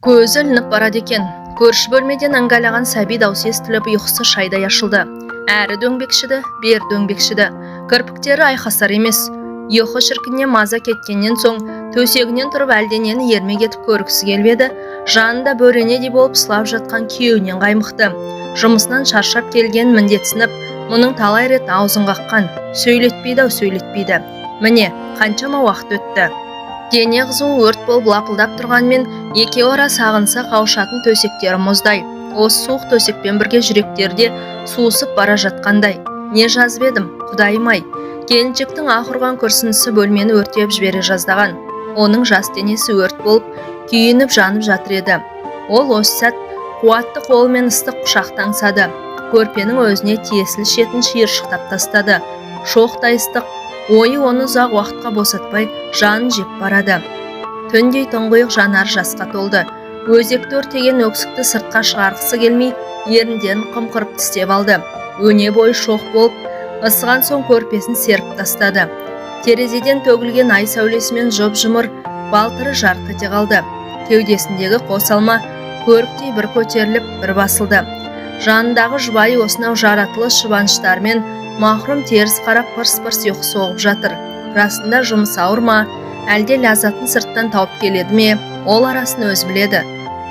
Көзі ілініп барады екен. Көрші бөлмеден іңгәлаған сәби даусы естіліп, ұйқысы шайдай ашылды. Әрі дөңбекшіді, бері дөңбекшіді. Кірпіктері айқасар емес. Ұйқы шіркіннен маза кеткеннен соң төсегінен тұрып, әлденені ермек етіп көргісі келіп еді, жанында бөренедей болып сұлап жатқан күйеуінен қаймықты. Жұмысынан шаршап келгенін міндетсініп, мұның талай рет аузын қаққан. Сөйлетпейді ау, сөйлетпейді. Міне, қаншама уақыт өтті. Дене қызуы өрт болып лапылдап тұрғанмен, екеуі ара сағынса қауышатын төсектері мұздай. Осы суық төсекпен бірге жүректері де суысып бара жатқандай. Не жазып едім, құдайым-ай! Келіншектің аһ ұрған күрсінісі бөлмені өртеп жібере жаздаған. Оның жас денесі өрт болып күйініп жанып жатыр еді. Ол осы сәт қуатты қолымен ыстық құшақты аңсады. Көрпенің өзіне тиесілі шетін шиыршықтап тастады. Шоқтай ыстық ойы оны ұзақ уақытқа босатпай, жанын жеп барады. Түндей тұңғиық жанары жасқа толды. Өзекті өртеген өксікті сыртқа шығарғысы келмей, еріндерін қымқырып тістеп алды. Өне бойы шоқ болып ысыған соң көрпесін серіп тастады. Терезеден төгілген ай сәулесімен жұп-жұмыр балтыры жарқ ете қалды. Кеудесіндегі қос алма көріктей бір көтеріліп, бір басылды. Жанындағы жұбайы осынау жаратылыс жұбаныштарымен махрұм теріс қарап, пырс-пырс ұйқы соғып жатыр. Расында жұмыс ауыр ма, әлде ләззатын сырттан тауып келеді ме, ол арасын өзі біледі.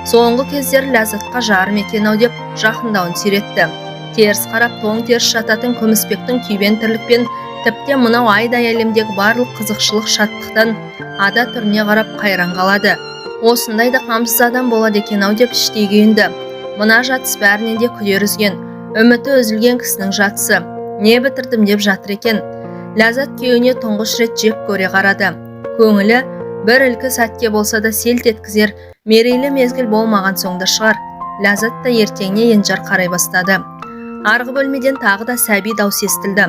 Соңғы кездері ләззатқа жарым екен ау деп жақындауын сиретті. Теріс қарап, тоң теріс жататын Күмісбектің күйбең тірлікпен, тіптен мынау айдай әлемдегі барлық қызықшылық шаттықтан ада түріне қарап қайран қалады. Осындай да қамсыз адам болады екен ау деп іштей күйінді. Мына жатыс бәрінен де күдер үзген, үміті үзілген кісінің жатысы. Не бітірдім деп жатыр екен? Ләззат күйеуіне тұңғыш рет жек көре қарады. Көңілі бір ілкі сәтке болса да селт еткізер мерейлі мезгіл болмаған соң да шығар, Ләззат та ертеңіне енжар қарай бастады. Арғы бөлмеден тағы да сәби дауыс естілді.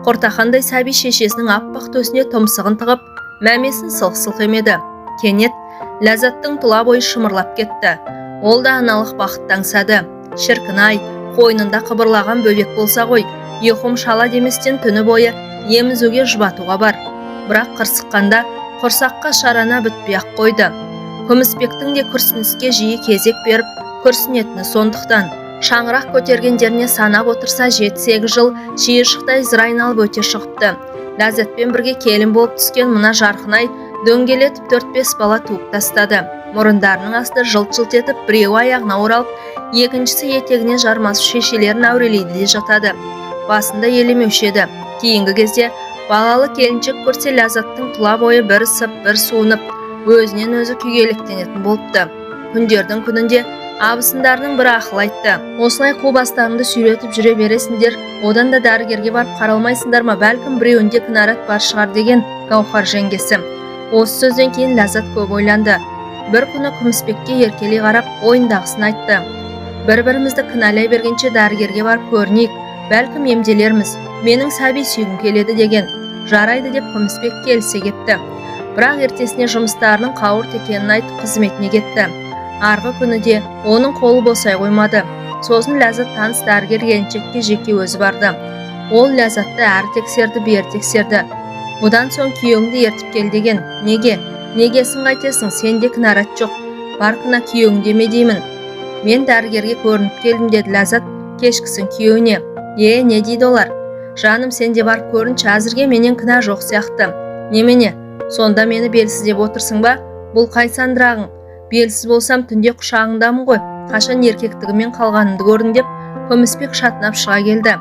Құртақандай сәби шешесінің аппақ төсіне тұмсығын тығып, мәмесін сылқ-сылқ емеді. Кенет Ләззаттың тұла бойы шымырлап кетті. Ол да аналық бақытты аңсады. Шіркін-ай, қойнында қыбырлаған бөбек болса ғой, ұйқым шала деместен түні бойы емізуге, жұбатуға бар. Бірақ қырсыққанда құрсаққа шарана бітпей-ақ қойды. Күмісбектің де күрсініске жиі кезек беріп күрсінетіні сондықтан. Шаңырақ көтергендеріне санап отырса, 7-8 жыл шиыршықтай зыр айналып өте шығыпты. Ләззатпен бірге келін болып түскен мына Жарқынай дөңгелетіп 4-5 бала туып тастады. Мұрындарының асты жылт-жылт етіп, біреуі аяғына оралып, екіншісі етегіне жармасып, шешелерін әурелейді де жатады. Басында елемеуші еді. Кейінгі кезде балалы келіншек көрсе, Ләззаттың тұла бойы бір ысып, бір суынып, өзінен өзі күйгелектенетін болыпты. Күндердің күнінде абысындарының бірі ақыл айтты: «Осылай қу бастарыңды сүйретіп жүре бересіңдер, одан да дәрігерге барып қаралмайсыңдар ма? Бәлкім, біреуінде кінәрат бар шығар», – деген Гауһар жеңгесі. Осы сөзден кейін Ләззат көп ойланды. Бір күні Күмісбекке еркелей қарап, ойындағысын айтты: «Бір бірімізді кінәлай бергенше, дәрігерге барып көрінейік, бәлкім, емделерміз. Менің сәби сүйгім келеді», – деген. «Жарайды», – деп Күмісбек келісе кетті. Бірақ ертесіне жұмыстарының қауырт екенін айтып, қызметіне кетті. Арғы күні де оның қолы босай қоймады. Сосын Ләззат таныс дәрігер келіншекке жеке өзі барды. Ол Ләззатты әрі тексерді, бері тексерді. «Бұдан соң күйеуіңді ертіп кел», – деген. «Неге? Негесін қайтесің? Сенде кінәрат жоқ, бар кінә күйеуіңде ме деймін. Мен дәрігерге көрініп келдім», – деді Ләззат кешкісін күйеуіне. «Е, не дейді олар?» «Жаным, сен де барып көрінші, әзірге менен кінә жоқ сияқты». «Немене, сонда мені белсіз деп отырсың ба? Бұл қай сандырағың? Белсіз болсам, түнде құшағыңдамын ғой, қашан еркектігіммен қалғанымды көрдің?» – деп Күмісбек шатынап шыға келді.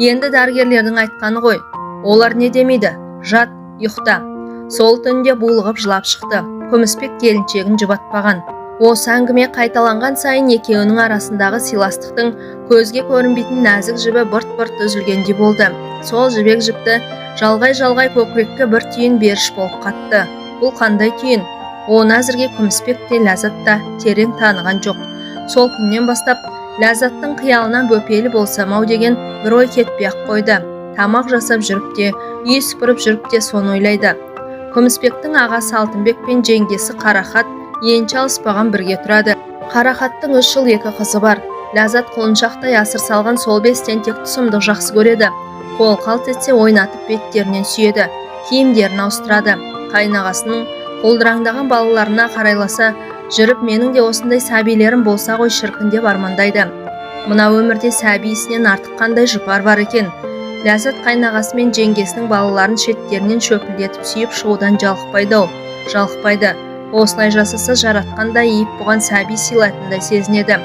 «Енді дәрігерлердің айтқаны ғой, олар не демейді, жат, ұйықта». Сол түнде булығып жылап шықты. Күмісбек келіншегін жұбатпаған. Осы әңгіме қайталанған сайын екеуінің арасындағы сыйластықтың көзге көрінбейтін нәзік жібі бырт-бырт үзілгендей болды. Сол жібек жіпті жалғай-жалғай көкірекке бір түйін беріш болып қатты. Бұл қандай түйін? Оны әзірге Күмісбек те, Ләззат та терең таныған жоқ. Сол күннен бастап Ләззаттың қиялынан бөпелі болсам ау деген бір ой кетпей ақ қойды. Тамақ жасап жүріп те, үй сыпырып жүріп те соны ойлайды. Күмісбектің ағасы Алтынбек пен жеңгесі Қарақат енші алыспаған бірге тұрады. Қарақаттың 3 жыл екі қызы бар. Ләззат құлыншақтай асыр салған сол бес тентекті сұмдық жақсы көреді. Қол қалт етсе, ойнатып беттерінен сүйеді, киімдерін ауыстырады. Қайынағасының құлдыраңдаған балаларына қарайласа, Жүріп менің де осындай сәбилерім болса ғой шіркін деп армандайды. Мына өмірде сәби ісінен артық қандай жұпар бар екен? Ләззат қайнағасы мен жеңгесінің балаларын шеттерінен шөпілдетіп сүйіп шығудан жалықпайды-ау, жалықпайды. Осылай жасаса жаратқан да иіп бұған сәби сыйлайтындай сезінеді.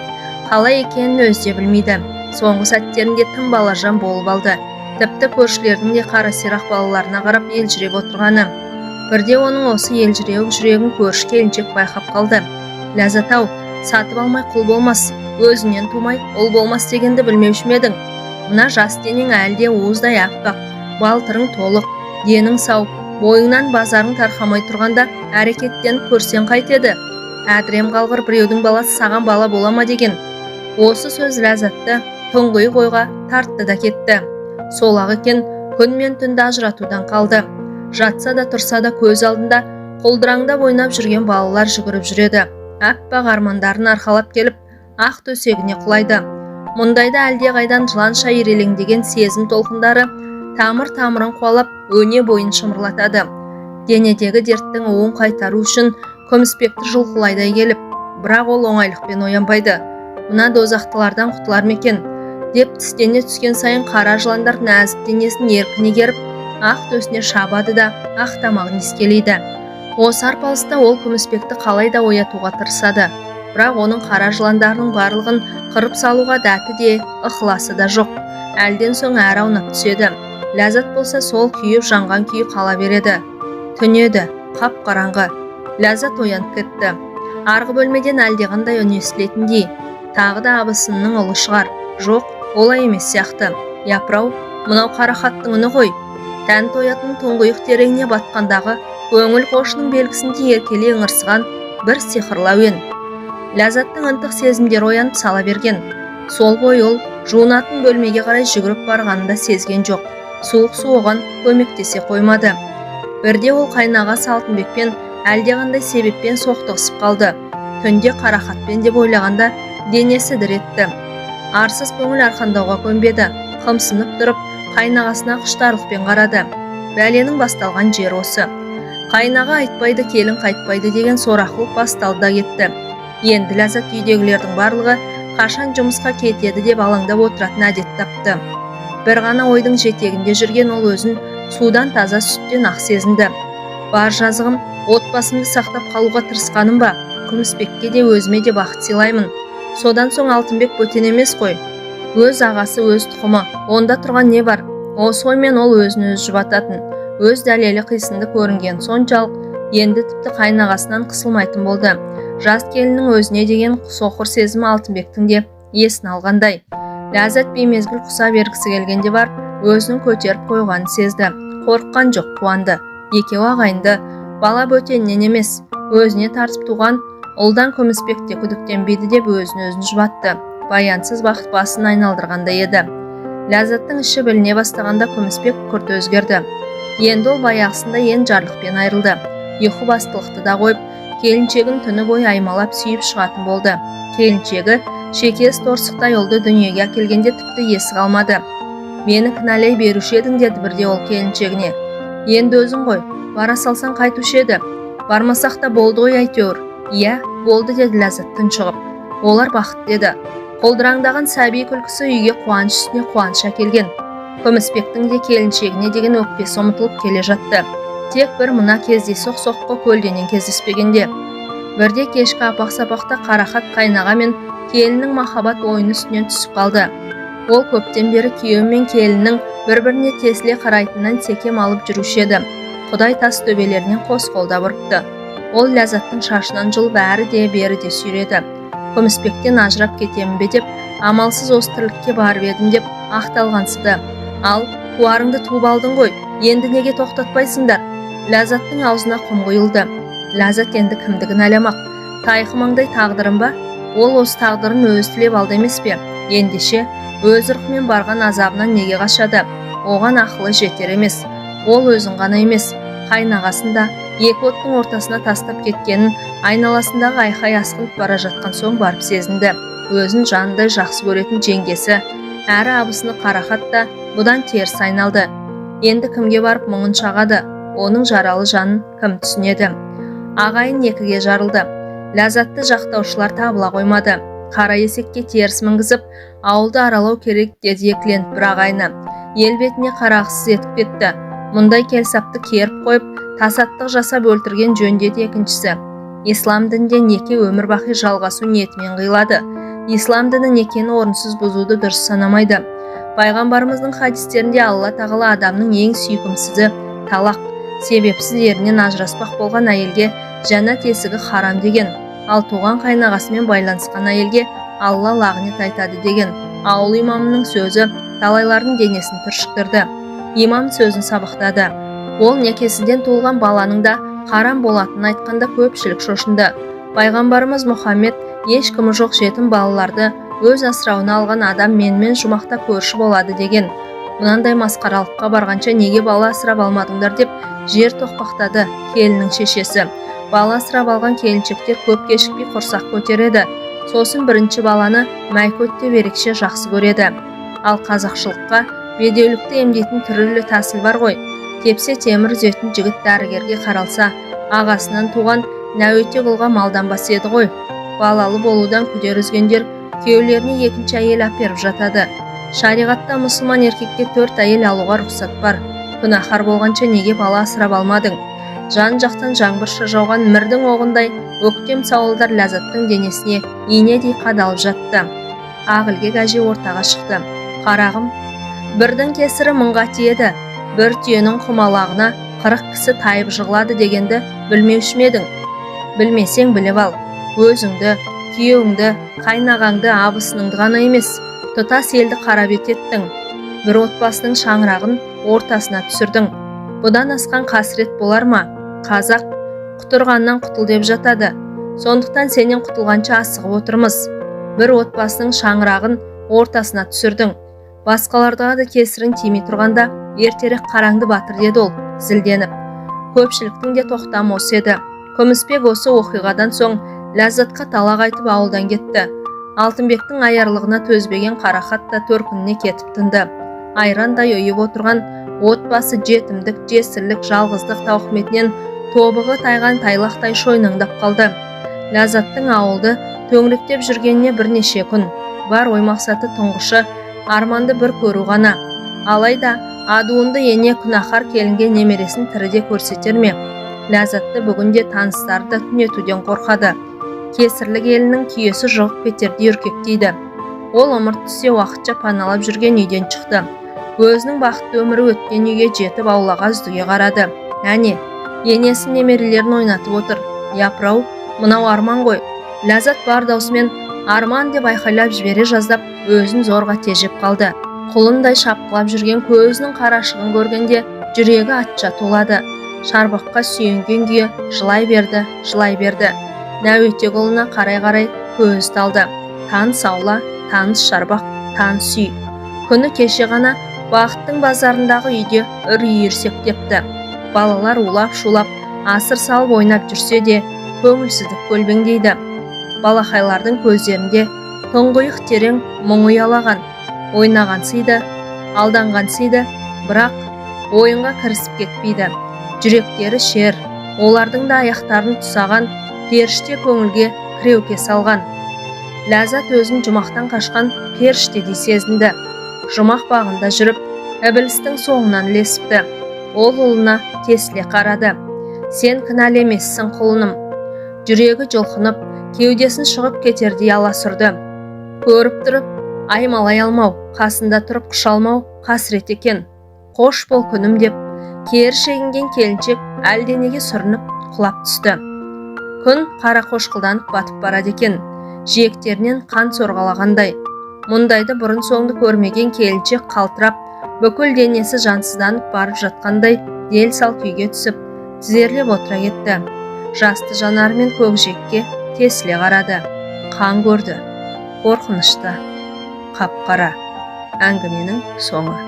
Қалай екенін өзі де білмейді. Соңғы сәттерінде тым балажан болып алды. Тіпті көршілердің де қара сирақ балаларына қарап елжіреп отырғаны. Бірде оның осы елжіреуік жүрегін көрші келіншек байқап қалды. Ләззат ау, сатып алмай құл болмас, өзінен тумай ұл болмас дегенді білмеуші ме едің? Мына жас денең әлі де уыздай аппақ, балтырың толық, денің сау, бойыңнан базарың тарқамай тұрғанда әрекеттеніп көрсең қайтеді? Әдірем қалғыр біреудің баласы саған бала бола ма деген. Осы сөз Ләззатты тұңғиық ойға тартты да кетті. Сол-ақ екен, күн мен түнді ажыратудан қалды. Жатса да тұрса да көз алдында құлдыраңдап ойнап жүрген балалар жүгіріп жүреді. Аппақ армандарын арқалап келіп, ақ төсегіне құлайды. Мұндайда әлдеқайдан жыланша ирелеңдеген сезім толқындары тамыр-тамырын қуалап, өне бойын шымырлатады. Денедегі дерттің уын қайтару үшін Күмісбекті жұлқылайдай келіп, бірақ ол оңайлықпен оянбайды. Мына дозақтылардан құтылар ма екен деп тістене түскен сайын қара жыландар нәзік денесін еркіне керіп, ақ төсіне шабады да ақ тамағын иіскелейді. Осы арпалыста ол Күмісбекті қалай да оятуға тырысады. Бірақ оның қара жыландарының барлығын қырып салуға дәті де, ықыласы да жоқ. Әлден соң әрі аунап түседі. Ләззат болса сол күйіп жанған күйі қала береді. Түн еді, қап-қараңғы. Ләззат оянып кетті. Арғы бөлмеден әлдеқандай үн естілетіндей. Тағы да абысынның ұлы шығар. Жоқ, олай емес сияқты. Япырау, мынау Қарақаттың үні ғой. Тән тоятын тұңғиық тереңіне батқандағы көңіл қошының белгісіндей еркелей ыңырсыған бір сиқырлы әуен. Ләззаттың ынтық сезімдері оянып сала берген. Сол бойы ол жуынатын бөлмеге қарай жүгіріп барғанын да сезген жоқ. Суық су оған көмектесе қоймады. Бірде ол қайнағасы Алтынбекпен әлдеқандай себеппен соқтығысып қалды. Түнде Қарақатпен деп ойлағанда денесі дір етті. Арсыз көңіл арқандауға көнбеді. Қымсынып тұрып, қайнағасына құштарлықпен қарады. Бәленің басталған жері осы. Қайнаға айтпайды, келін қайтпайды деген сорақылық басталды да кетті. Енді Ләззат үйдегілердің барлығы қашан жұмысқа кетеді деп алаңдап отыратын әдет тапты. Бір ғана ойдың жетегінде жүрген ол өзін судан таза, сүттен ақ сезінді. Бар жазығым отбасымды сақтап қалуға тырысқаным ба? Күмісбекке де, өзіме де бақыт сыйлаймын. Содан соң Алтынбек бөтен емес қой. Өз ағасы, өз тұқымы. Онда тұрған не бар? Осы оймен ол өзін өзі жұбататын. Өз дәлелі қисынды көрінген соншалық, енді тіпті қайнағасынан қысылмайтын болды. Жас келіннің өзіне деген соқыр сезімі Алтынбектің де есін алғандай. Ләззат беймезгіл құса бергісі келгенде барып, өзінің көтеріп қойғанын сезді. Қорыққан жоқ, қуанды. Екеуі ағайынды, бала бөтеннен емес, өзіне тартып туған ұлдан Күмісбек те күдіктенбейді деп өзін өзін жұбатты. Баянсыз бақыт басын айналдырғандай еді. Ләззаттың іші біліне бастағанда Күмісбек күрт өзгерді. Енді ол баяғысында енжарлықпен айырылды. Ұйқы бастылықты да қойып, келіншегін түні бойы аймалап сүйіп шығатын болды. Келіншегі шекесі торсықтай ұлды дүниеге әкелгенде тіпті есі қалмады. Мені кінәлай беруші едің деді бірде ол келіншегіне. Енді өзің ғой, бара салсаң қайтушы еді. Бармасақ та болды ғой әйтеуір. Иә, болды деді Ләззат тұншығып. Олар бақытты еді. Құлдыраңдаған сәби күлкісі үйге қуаныш үстіне қуаныш әкелген. Күмісбектің де келіншегіне деген өкпесі ұмытылып келе жатты. Тек бір мына кездейсоқ соққы көлденең кездеспегенде. Бірде кешкі апақ-сапақта Қарақат қайнаға мен келіннің махаббат ойыны үстінен түсіп қалды. Ол көптен бері күйеуі мен келіннің бір-біріне тесіле қарайтынынан секем алып жүруші еді. Құдай тас төбелерінен қос қолдап ұрыпты. Ол Ләззаттың шашынан жұлып әрі де бері де сүйреді. Күмісбектен ажырап кетемін бе деп амалсыз осы тірлікке барып едім деп ақталғансыды. Ал туарыңды туып алдың ғой, енді неге тоқтатпайсыңдар? Ләззаттың аузына құм құйылды. Ләззат енді кімді кінәламақ? Тайқы маңдай тағдырым ба? Ол осы тағдырын өзі тілеп алды емес пе? Ендеше өз ырқымен барған азабынан неге қашады? Оған ақылы жетер емес. Ол өзін ғана емес, қайнағасын да екі оттың ортасына тастап кеткенін айналасындағы айқай асқынып бара жатқан соң барып сезінді. Өзін жанындай жақсы көретін жеңгесі, әрі абысыны Қарақат та бұдан теріс айналды. Енді кімге барып мұңын шағады? Оның жаралы жанын кім түсінеді? Ағайын екіге жарылды. Ләззатты жақтаушылар табыла қоймады. Қара есекке теріс мінгізіп, ауылды аралау керек деді екіленіп бір ағайыны. Ел бетіне қарақсыз етіп кетті. Мұндай келсапты керіп қойып, тасаттық жасап өлтірген жөн деді екіншісі. Ислам дінінде неке өмір бақи жалғасу ниетімен қиылады. Ислам діні некені орынсыз бұзуды дұрыс санамайды. Пайғамбарымыздың хадистерінде Алла тағала адамның ең сүйкімсізі талақ, себепсіз ерінен ажыраспақ болған әйелге жәннат есігі харам деген. Ал туған қайнағасымен байланысқан әйелге Алла лағнет айтады деген. Ауыл имамының сөзі талайлардың денесін түршіктірді. Имам сөзін сабақтады. Ол некесізден туылған баланың да харам болатынын айтқанда көпшілік шошынды. Пайғамбарымыз Мұхаммед ешкімі жоқ жетім балаларды өз асырауына алған адам менімен жұмақта көрші болады деген. Мынандай масқаралыққа барғанша неге бала асырап алмадыңдар деп жер тоқпақтады келіннің шешесі. Бала асырап алған келіншектер көп кешікпей құрсақ көтереді. Сосын бірінші баланы мәйкөт деп ерекше жақсы көреді. Ал қазақшылыққа бедеулікті емдейтін түрлі тәсіл бар ғой. Тепсе темір үзетін жігіт дәрігерге қаралса, ағасынан туған Нәуетек ұлға малданбас еді ғой. Балалы болудан күдер үзгендер күйеулеріне екінші әйел әперіп жатады. Шариғатта мұсылман еркекке 4 әйел алуға рұқсат бар. Күнәһар болғанша неге бала асырап алмадың? Жан жақтан жаңбырша жауған мірдің оғындай өктем сауалдар Ләззаттың денесіне инедей қадалып жатты. Ақ ілгек әже ортаға шықты. Қарағым, бірдің кесірі мыңға тиеді. Бір түйенің құмалағына 40 кісі тайып жығылады дегенді білмеуші ме едің? Білмесең біліп ал. Өзіңді, күйеуіңді, қайнағаңды, абысыныңды ғана емес, тұтас елді қарабет еттің. Бір отбасының шаңырағын ортасына түсірдің. Бұдан асқан қасірет болар ма? Қазақ құтырғаннан құтыл деп жатады. Сондықтан сенен құтылғанша асығып отырмыз. Бір отбасының шаңырағын ортасына түсірдің. Басқаларға да кесірің тимей тұрғанда ертерек қараңды батыр деді ол зілденіп. Көпшіліктің де тоқтамы осы еді. Күмісбек осы оқиғадан соң Ләззатқа талақ айтып ауылдан кетті. Алтынбектің аярлығына төзбеген Қарақат та төркініне кетіп тынды. Айрандай ұйып отырған отбасы жетімдік, жесірлік, жалғыздық тауқыметінен тобығы тайған тайлақтай шойнаңдап қалды. Ләззаттың ауылды төңіректеп жүргеніне бірнеше күн. Бар ой мақсаты тұңғышы Арманды бір көру ғана. Алайда адуынды ене күнәһар келінге немересін тіріде көрсетер ме? Ләззатты бүгінде таныстары да түнетуден қорқады. Кесірлі келіннің күйесі жұғып кетердей үркектейді. Ол ымырт түссе уақытша паналап жүрген үйден шықты. Өзінің бақытты өмірі өткен үйге жетіп аулаға үздіге қарады. Әне, енесі немерелерін ойнатып отыр. Япырау, мынау Арман ғой. Ләззат бар даусымен Арман деп айқайлап жібере жаздап, өзін зорға тежеп қалды. Құлындай шапқылап жүрген көзінің қарашығын көргенде жүрегі атша тулады. Шарбаққа сүйенген күйі жылай берді, жылай берді. Нәуетек ұлына қарай-қарай көзі талды. Таныс аула, таныс шарбақ, таныс үй. Күні кеше ғана Бақыттың базарындағы үйде үрей үйірсектепті. Балалар улап-шулап, асыр салып ойнап жүрсе де, көңілсіздік көлбеңдейді. Балақайлардың көздерінде тұңғиық терең мұң ұялаған. Ойнағансиды, алданғансиды, бірақ ойынға кірісіп кетпейді. Жүректері шер, олардың да аяқтарын тұсаған періште көңілге кіреуке салған. Ләззат өзін жұмақтан қашқан періштедей сезінді. Жұмақ бағында жүріп, ібілістің соңынан ілесіпті. Ол ұлына тесіле қарады. Сен кінәлі емессің, құлыным. Жүрегі жұлқынып, кеудесін шығып кетердей аласұрды. Көріп тұрып, аймалай алмау, қасында тұрып құша алмау қасірет екен. Қош бол күнім деп, кері шегінген келіншек әлденеге сүрініп құлап түсті. Күн қара қошқылданып батып барады екен. Жиектерінен қан сорғалағандай. Мұндайды бұрын соңды көрмеген келіншек қалтырап, бүкіл денесі жансызданып барып жатқандай дел сал күйге түсіп, тізерлеп отыра кетті. Жасты жанарымен көкжиекке тесіле қарады. Қан көрді. Қорқынышты. Қап-қара. Әңгіменің соңы.